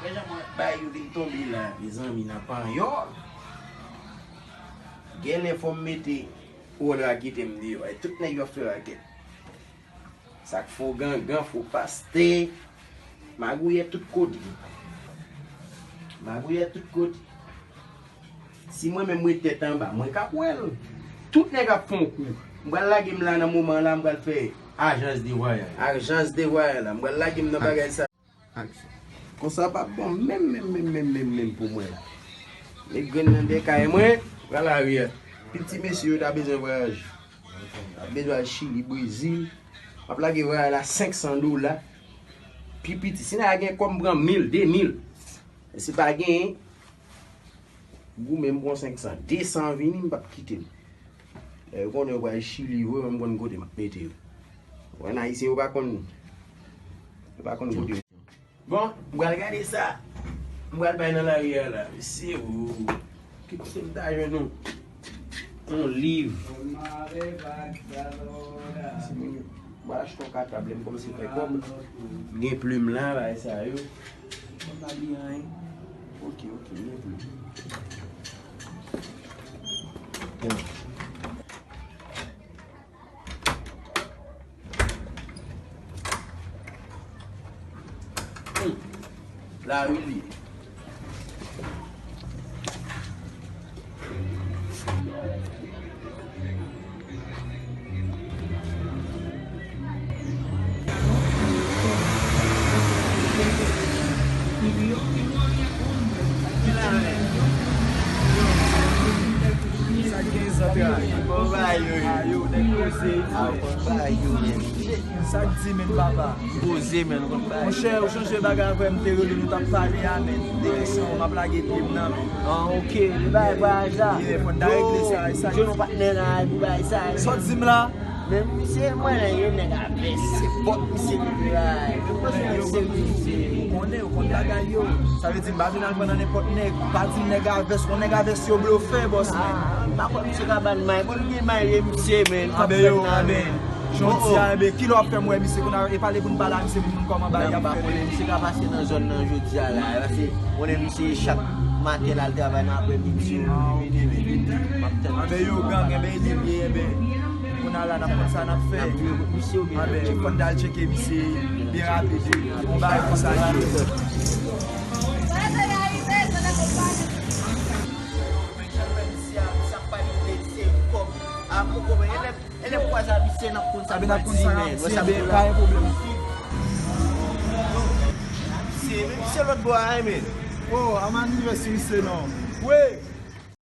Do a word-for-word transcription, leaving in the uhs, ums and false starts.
Wè jan mwen bay yo vin tonbe la, mezanmi, nan panyòl. Genlè fò m mete wòl raketè m deyò. E tout nèg yo ap fè rakèt. Sa k fo gangan, fo pastè. Magouyè tout kote. Magouyè tout kote. Si mwen menm mwen tèt anba, mwen k ap wè l. Tout nèg ap fè yon kou. M pral lage m la nan moman la, m pral fè ajans de vwayaj. Ajans de vwayaj la, m pral lage m nan bagay sa. Aksyon. Konsa p ap bon menm, menm, menm, menm, menm, menm pou mwen. Met grenn nan dèyè kay mwen, pral lari a. Pi ti mesye yo ta bezwen vwayaje. Ap bezwen al Chili, Brezil. M ap lage vwayaj la senk san dola. Pi piti. Si nèg la gen kòb, m pran mil, de mil. E si pa genyen, goumen m pran senk san, de san vini, m p ap kite l. Lè yo konnen yo pral Chili vre, mwen m konn kote m ap mete yo. Ou konn Ayisyen yo pa konn, yo pa konn kote yo. Bon, m pral gade sa. M pral bay nan lari a la. Mesye, o. Ki kote m ta jwenn yon, yon liv? Mesye, m pral achte yon katab, lè m kòmanse fè kòb. Gen plim la, bagay sa yo. Mwen pa bliye anyen. Ok, ok, gen plim. Bon. Hmm. Lari li ye. Sa k gen zantray? Bon, ba yo, yo. Ayo, nèg poze. Ayo, ba yo, men. Sa k di, men, papa? Poze, men, konn ba yo. Monchè, ou chanje bagay avè m, te rele, nou t ap pale a, men. De kesyon, m ap lage pye m nan, men. Ah, ok, li bay vwayaj la. Yeah, fò n ta regle sa, e sa. Jwenn yon patnè nan al pou bay sa. Sa w di m la? Men misye, mwen, yon nèg a vès, se bòt misye ki bay. Misye, misye. Ou konnen, ou konn bagay yo. Sa vle di, m pa vin al pran nan nenpòt nèg. Pa di m nèg a vès, yon nèg a vès yo blofè, bòs, men. Ah, m pa kwè misye ka ban may. Bon, li gen may, e misye, men. Anben yo, anben. Jan w di a, enben, kilè w ap fè m wè misye kounye a, e pale pou n pale a misye pou moun kòman bagay y ap fèt. Misye ka pase nan zòn nan jodi a la, paske konnen misye chak maten l al travay nan aprèmidi misye vini, men m ap tann misye. Anben yo gang, enben e li l ye, enben kounye a la n ap konn sa n ap fè. N ap jwe kont misye oubyen anben fò n t al tcheke misye byen rapid wi. Yon bagay konsa l ye. Sa pale de se kòb. A poko, men, e lè, e lè m kwaze a misye, n ap konn sa n ap di, men. Wè sa m di la. Pa gen pwoblèm. Misye, men misye lòt bò a, men. Oh, a m anivèsè misye non. Wi.